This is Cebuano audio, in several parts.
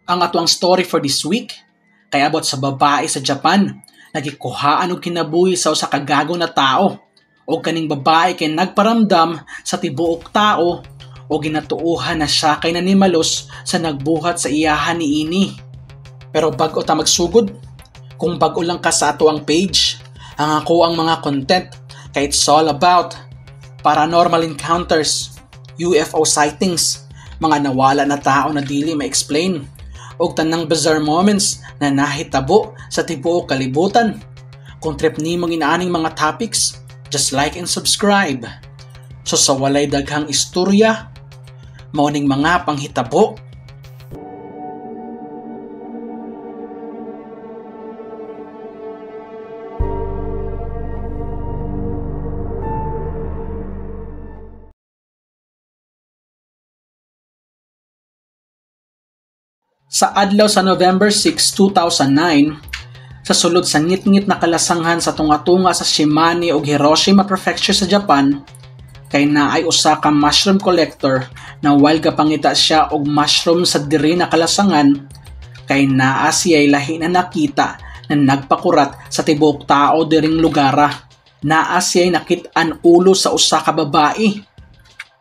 Ang atuang story for this week kay about sa babae sa Japan nagikuhaan og kinabuhi sa usa ka gago na tao, og kaning babae kay nagparamdam sa tibuok tao o ginatuohan na siya kay nanimalos sa nagbuhat sa iyahan niini. Pero bag-o ta magsugod, kung bag-o lang ka sa atuang page, ang ako ang mga content kay it's all about paranormal encounters, UFO sightings, mga nawala na tao na dili ma-explain, og tanang bizarre moments na nahitabo sa tibuok kalibutan. Kung trip nimong inaaning mga topics, just like and subscribe. So sa walay daghang istorya, mao ning mga panghitabo. Sa adlaw sa November 6, 2009, sa sulod sa ngitngit na kalasanghan sa tunga-tunga sa Shimane ug Hiroshima Prefecture sa Japan, kay naay usa ka mushroom collector na while gapangita siya og mushroom sa diri na kalasangan, kay naa siya'y lahi na nakita na nagpakurat sa tibuok tao diring lugara. Naa siya'y nakit-an ulo sa usa ka babae.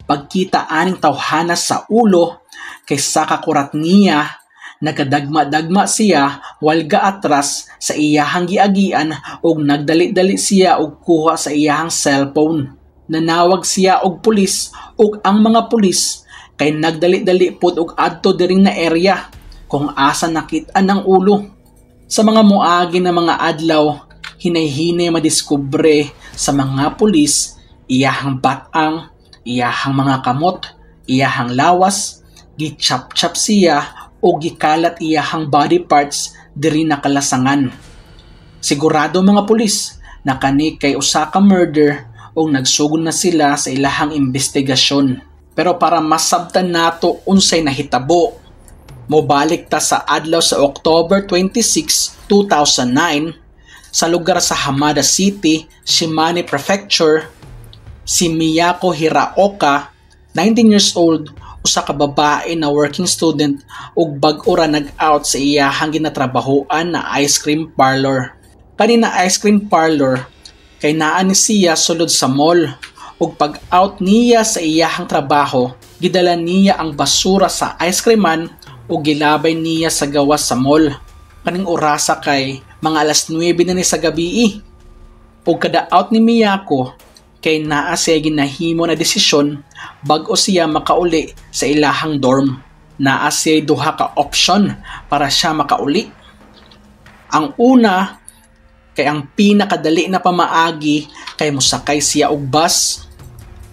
Pagkita aning tawhana sa ulo, kay sa kakurat niya, nagadagma-dagma siya while gaatras sa iyahang giagian og nagdali-dali siya og kuha sa iyahang cellphone. Nanawag siya og pulis ug ang mga pulis kay nagdali-dali pod og adto diring na area kung asa nakit-an ang ulo. Sa mga moagi na mga adlaw, hinay-hinay madiskubre sa mga pulis iyahang bat-ang, iyahang mga kamot, iyahang lawas, gichap-chap siya o gikalat iyahang body parts diri nakalasangan. Sigurado mga pulis na kani kay usa ka murder og nagsugod na sila sa ilahang investigasyon. Pero para masabtan nato unsay nahitabo, mobalik ta sa adlaw sa October 26, 2009 sa lugar sa Hamada City, Shimane Prefecture, si Miyako Hiraoka, 19 years old, usa ka babae na working student ug bag-o ra nag-out sa iyahang ginatrabahoan na ice cream parlor. Kani na ice cream parlor kay naa ni siya sulod sa mall ug pag-out niya sa iyahang trabaho, gidala niya ang basura sa ice creaman ug gilabay niya sa gawas sa mall. Kaning orasa kay mga alas 9 na ni sa gabii. Ug kada out ni Miyako kay naa siya ginahimo na desisyon bag-o siya makauli sa ilahang dorm. Naa siya duha ka option para siya makauli. Ang una kay ang pinakadali na pamaagi kay mosakay siya og bus.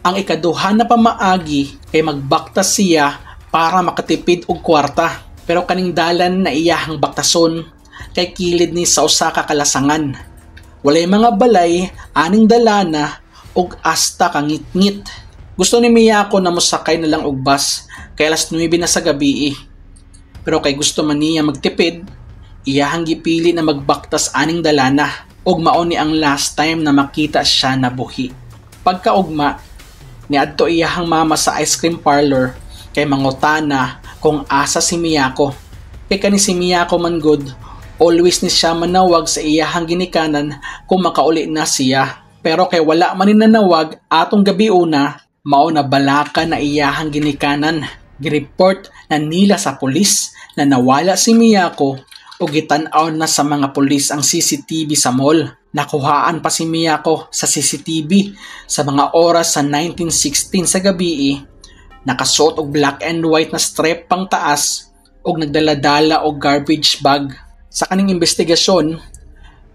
Ang ikaduha na pamaagi kay magbaktas siya para makatipid og kwarta. Pero kaning dalan na iyahang baktason kay kilid ni sa usa ka kalasangan. Walay mga balay aning dalana og asta kangitngit. Gusto ni Miyako na mosakay na lang og bus kay alas 9 na sa gabi. Pero kay gusto man niya magtipid, iyahang gipili na magbaktas aning dalana og mao ni ang last time na makita siya na buhi. Pagkaugma, niadto iyahang mama sa ice cream parlor kay mangutana kung asa si Miyako. Kay kani si Miyako man good, always ni siya manawag sa iyahang ginikanan kung makauli na siya. Pero kay wala man ni nanawag atong gabi una, mao na balaka na iyahang ginikanan. Gireport na nila sa pulis na nawala si Miyako o gitan-aw na sa mga pulis ang CCTV sa mall. Nakuhaan pa si Miyako sa CCTV sa mga oras sa 19:16 sa gabi, nakasuot og black and white na strap pang taas og nagdala-dala og garbage bag. Sa kaning investigasyon,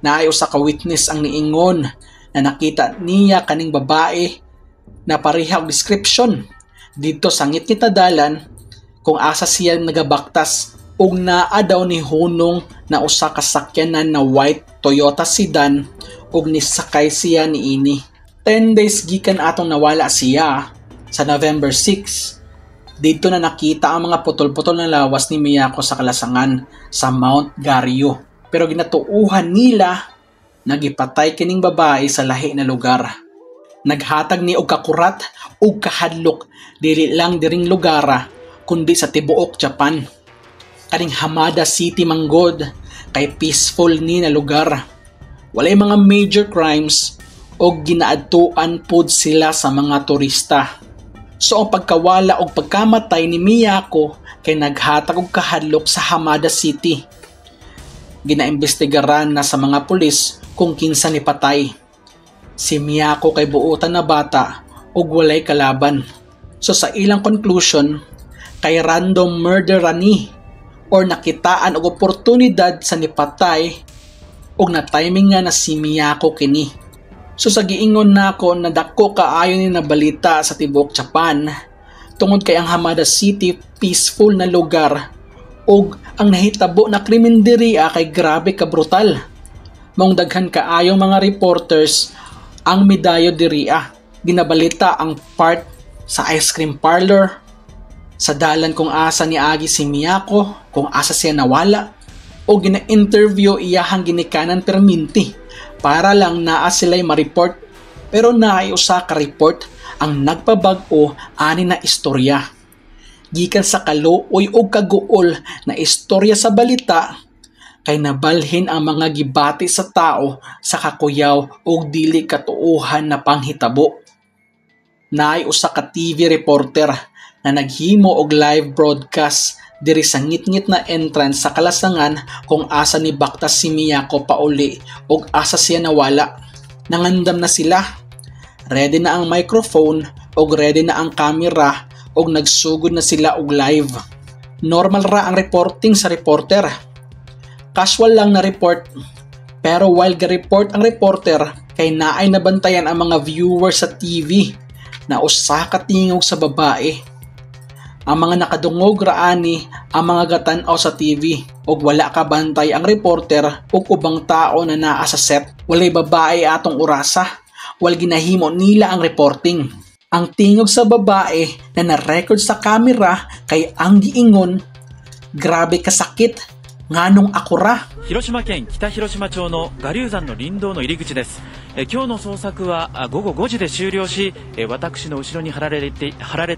naay usa ka witness ang niingon na nakita niya kaning babae na pareha og description didto sa ngitngit na dalan kung asa siya nagabaktas ug naa daw ni hunong na usa ka sakyanan na white Toyota sedan ug nisakay siya niini. 10 days gikan atong nawala siya sa November 6. Didto na nakita ang mga putol-putol na lawas ni Miyako sa kalasangan sa Mount Garyu. Pero ginatuuhan nila nagipatay kining babae sa lahi na lugar. Naghatag ni og kakurat ug kahadlok dili lang diring lugara kundi sa tibuok Japan. Kaning Hamada City manggod kay peaceful ni na lugar. Walay mga major crimes og ginaadtuan pod sila sa mga turista. So ang pagkawala og pagkamatay ni Miyako kay naghatag og kahadlok sa Hamada City. Ginaimbestigaran na sa mga pulis kung kinsa ni patay. Si Miyako kay buotan na bata ug walay kalaban. So sa ilang conclusion, kay random murder ni or nakitaan og oportunidad sa nipatay ug na timing nga na si Miyako kini. So sa giingon nako na dako kaayo ni nabalita sa tibuok Japan tungod kay ang Hamada City peaceful na lugar ug ang nahitabo na krimen diri kay grabe ka brutal. Maong daghan kaayong mga reporters ang midayo diri. Ginabalita ang part sa ice cream parlor, sa dalan kung asa ni agi si Miyako, kung asa siya nawala, o gina-interview iyahang ginikanan perminti para lang naa sila'y ma-report. Pero naay usa ka report ang nagpabag-o ani na istorya. Gikan sa kaluoy og kaguol na istorya sa balita, kay nabalhin ang mga gibati sa tao sa kakuyaw og dili katuohan na panghitabo. Naay usa ka TV reporter na naghimo og live broadcast diri sa ngitngit na entrance sa kalasangan kung asa ni baktas si Miyako pauli og asa siya nawala. Nangandam na sila. Ready na ang microphone og ready na ang camera og nagsugod na sila og live. Normal ra ang reporting sa reporter. Casual lang na report. Pero while ga-report ang reporter, kay naay nabantayan ang mga viewers sa TV na usa ka tingog sa babae. Ang mga nakadungog ra ani ang mga gatan-aw sa TV ug wala ka bantay ang reporter ug ubang tao na naa sa set. Walay babae atong orasa while ginahimo nila ang reporting. Ang tingog sa babae na na-record sa kamera kay ang giingon, "Grabe kasakit, nganong ako ra." 広島県北広島町の臥龍山の林道の入り口です。今日の捜索は午後5時で終了し、私の後ろに張られて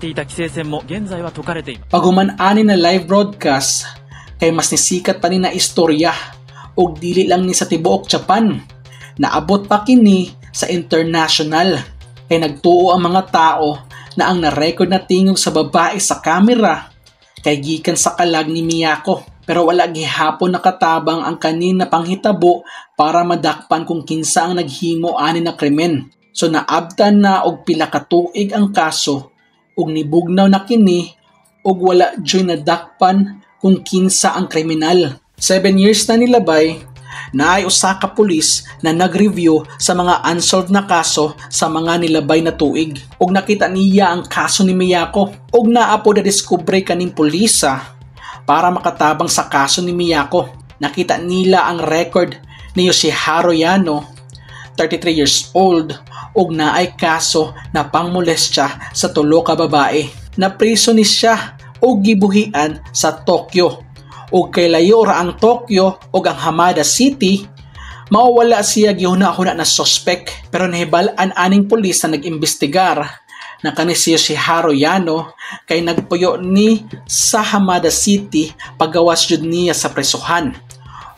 いた規制線も現在は解かれています。 Paghuman ani na live broadcast, kay mas nisikat pa ni na istorya ug dili lang ni sa tibuok Japan. Naabot pa kini sa international kay nagtuo ang mga tao na ang na-record na tingog sa babae sa kamera kay gikan sa kalag ni Miyako. Pero wala gihapon nakatabang ang kanin na panghitabo para madakpan kung kinsa ang naghimo ani na krimen. So naabtan na og pila ka tuig ang kaso ug nibugnaw na kini ug wala juy nadakpan kung kinsa ang kriminal. 7 years na nilabay, naay usa ka pulis na nag-review sa mga unsolved na kaso sa mga nilabay na tuig. Ug nakita niya ang kaso ni Miyako. Ug naa pod na-discover kaning pulisa para makatabang sa kaso ni Miyako. Nakita nila ang record ni Yoshiharu Yano, 33 years old, ug naay kaso na pangmolestya sa tulo ka babae. Napriso ni siya og gibuhian sa Tokyo. Ug kay layo ra ang Tokyo ug ang Hamada City, mao wala siya gihuna-huna na suspect. Pero nahibal-an aning pulis na nag-imbestigar na kani si Yoshiharu Yano kay nagpuyo ni sa Hamada City pagawas jud niya sa presohan.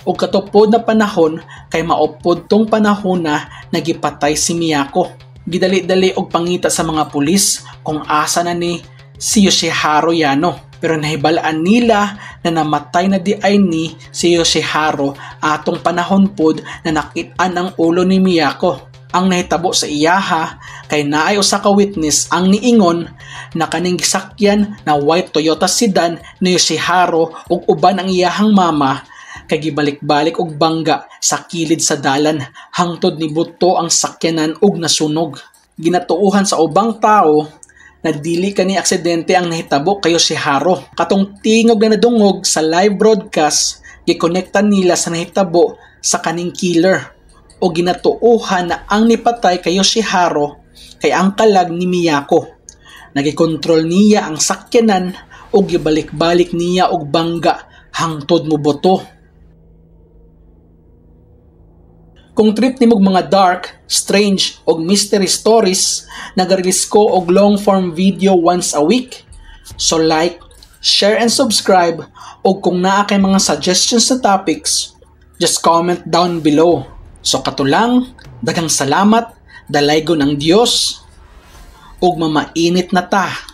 Ug katupod na panahon kay maupod tong panahon na nagipatay si Miyako. Gidali-dali og pangita sa mga pulis kung asa na ni si Yoshiharu Yano. Pero nahibal-an nila na namatay na di ay ni si Yoshiharu atong panahon pod na nakit-an ang ulo ni Miyako. Ang nahitabo sa iyaha kay naay usa ka witness ang niingon na kaning gisakyan na white Toyota sedan ni Yoshiharu ug uban ang iyahang mama kay gibalik-balik og bangga sa kilid sa dalan hangtod nibuto ang sakyanan ug nasunog. Ginatuohan sa ubang tao na dili kani aksidente ang nahitabo kay Yoshiharu. Katong tingog na nadungog sa live broadcast, gikonekta nila sa nahitabo sa kaning killer o ginatuohan na ang nipatay kay Yoshiharu kay ang kalag ni Miyako. Nagikontrol niya ang sakyanan ug gibalik-balik niya og bangga hangtod mobuto. Kung trip nimog mga dark, strange og mystery stories, naga-release ko og long form video once a week. So like, Share and subscribe, ug kung naa kay mga suggestions sa topics, just comment down below. So kato lang, daghang salamat, dalaygon ang Dios, ug mamainit na ta.